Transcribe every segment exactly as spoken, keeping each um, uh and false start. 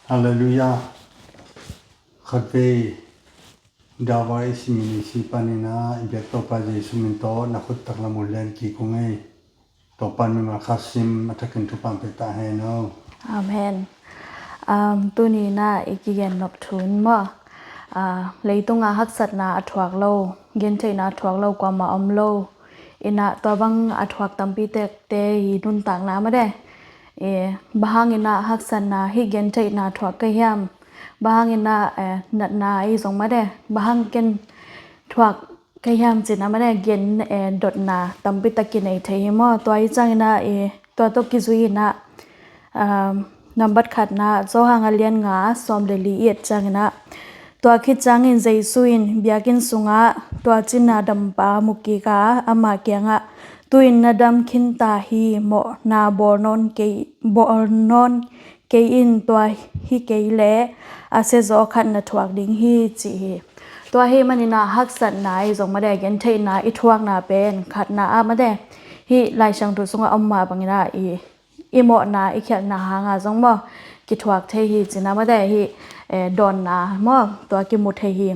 Halleluiah. Khatvei Dawai i simin i si paninah i biak Topa Jesu min tawh na khut taklam uh len kik ung ei. Topa in mimal khat sim a thakin thupha pia ta hen aw. Amen. Um, tuninah i kigen nop thu in maw, uh, leitungah haksatna a thuak lo, gentheihna a thuak lo kuamah om lo. Inah tua bang a thuak tampi tekte i nuntakna mah de. E, bang hanginah haksatna hih gentheihna thuak ka hiam? Bang hanginah, e, natna i zong mah de, bang hang ken thuak ka hiam cinah mah de, gen, e, dotna tampi tak kinei thei hi maw? Tua i cianginah, e, tua tawh kizui inah, um, nambat khatna Johan a lian nga sawm le li i et cianginah, tua khit ciangin Jesu in biakinn sungah tua cinah dampa mu kik a, ama kiangah, "Tu-in na dam khin ta hi, mawhna bawl nawn kei, bawl nawn kei in, tua hi kei leh a siazaw khat na thuak ding hi," ci hi. Tua hi maninah haksatna i zong mah de, gentheihna i thuakna pen khatna ah mah de, hih Lai Siangtho sungah om mah banginah i i mawhna i khialhna hanga zong maw, kithuak thei hi cinah mah de, hih, e, dawnna maw, tua kimu thei hi.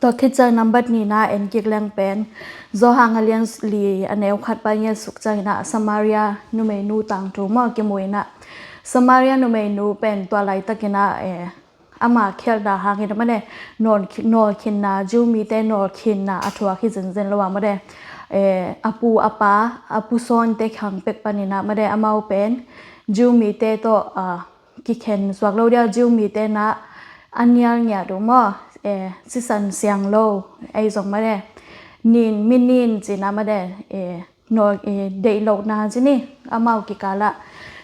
Tua khit ciang nambat nihna en kik leng pen Johan a lian li a neu khat pan i et suk cianginah Samaria numeinu tangthu maw kimu inah, Samaria numeinu pen tua laitakinah, e, ama khialhna hangin a mah de, nawl, nawlkhinna, Jew mite nawlkhinna a thuak hi zenzen lo a mah de, e, a pu a pa, a pu sawnte khang pek paninah mah de, amau pen Jew mite tawh, a, kikhen zuak lo dia, Jew mite nah a nial ngiat uh maw, e, sisan siang lo ei zong mah de, nin, mi nin cinah mah de, e, nawl, e, deih lohna ci ni, amau kikalah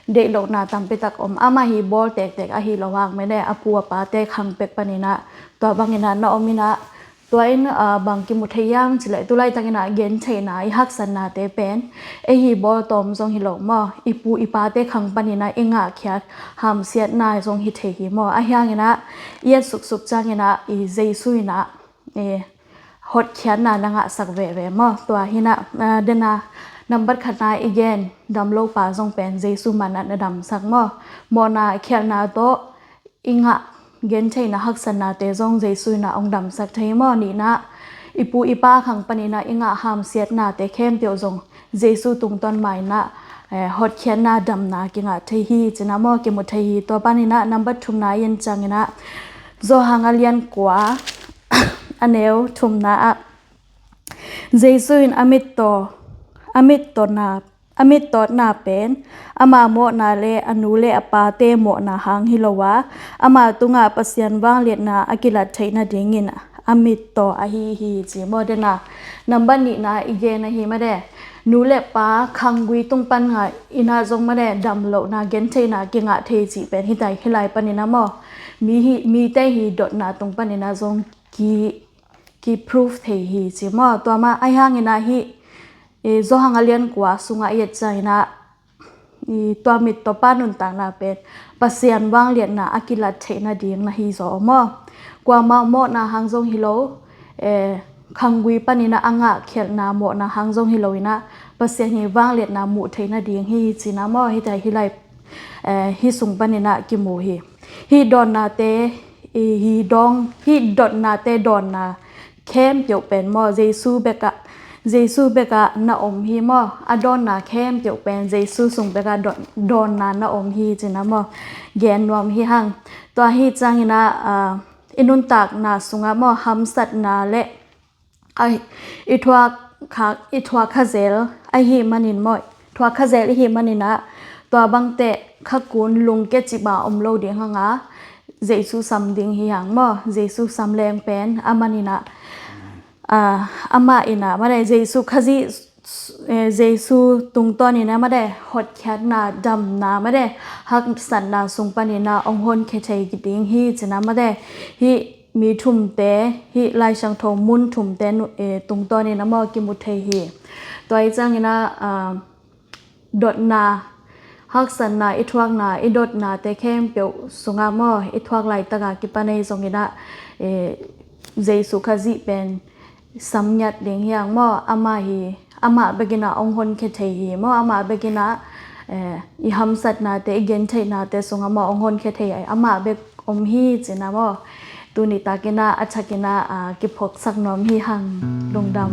deih lohna tampi tak om. Amah hi bawl tektek ahi lo hang mah de, a pu a pate khang pek paninah tua banginah na om inah, tua in, a, bang kimu thei hiam cileh, tu laitakinah gentheihna i haksatnate pen ei hi bawl tawm zong hi lo maw, i pu i pate khang paninah i ngahkhiat hamsiatna zong hi thei hi maw? Ahi hanginah i et suksuk cianginah i Jesu inah, e, hotkhiatna na ngahsak veve maw? Tua hinah, a, dena nambat khatna i gen dam lopa zong pen Jesu manah na damsak maw? Mawhna khialhna tawh i ngah gentheihna haksatnate zong Jesu inah hong damsak thei maw? Nihna i pu i pa khang paninah i ngah hamsiatnate khempeuh zong Jesu tungtawn mainah, eh, hotkhiatna damna kingah thei hi cinah maw, kimu thei hi. Tua paninah nambat thumna i en cianginah Johan a lian kua a neu thumna ah Jesu in a mittaw, a mittawna, a mittawtna pen ama mawhna le a nu le a pate mawhna hang hi lo a, ama tungah Pasian vangliatna a kilat theih nadingin a mittaw ahi hi ci maw dena. Nambat nihna i gen ahi mah de, nu le pa khanggui tung pan ngah inah zong mah de, damlohna gentheihna kingah thei cih pen hi tai, hi lai paninah maw, mi hi, mite hi dotna tung paninah zong ki, ki proof thei hi ci maw. Tua mah ahi hanginah hih, eh, Johan a lian kua sungah i et cianginah, i, tua mittawpa nuntakna pen Pasian vangliatna a kilat theih nading na hi zaw maw. Kuamah mawhna hang zong hi lo, eh, khanggui paninah a ngahkhialhna mawhna hang zong hi lo inah Pasian hi vangliatna muh theih nading hi cinah maw, hi tai, hi lai, eh, hi sung paninah kimu hi. Hih dotnate, i, hi dong, hih dotnate dawnna khempeuh pen maw, Jesu bekah, Jesu bekah na om hi maw. A dawnna khempeuh pen Jesu sung bekah dawn, dawnna na om hi cinah maw, gen nuam hi hang. Tua hi cianginah, ah, i nuntakna sungah maw, hamsatna le, ai, i thuak kha, i thuak kha zel ahi manin maw, thuak kha zel ihi maninah tua bangteh khakun lungke cip a om lo ding hanga Jesu sam ding hi hang maw. Jesu sam leng pen a maninah, ah, amah inah mah de, Jesu Khazih, eh, Jesu tungtawninah mah de, hotkhiatna damna mah de, haksatna sung paninah hong honkhia thei ding hi cinah mah de. Hih mi thumte, hih Lai Siangtho mun thumte nu, eh, tungtawninah maw kimu thei hi. Tua i cianginah, ah, dotna, haksatna i thuakna, i dotnate khempeuh sungah maw, i thuak laitaka kipan ei zonginah, eh, Jesu Khazih pen sam ngiat ding hi hang maw. Amah hi, amah bekinah hong honkhia thei hi maw. Amah bekinah, eh, i hamsatnate, i gentheihnate sungah amah hong honkhia thei a, amah bek om hi cih na maw. Tuni takin ah a thakin ah, ah, kiphawksak nuam hi hang. Lungdam.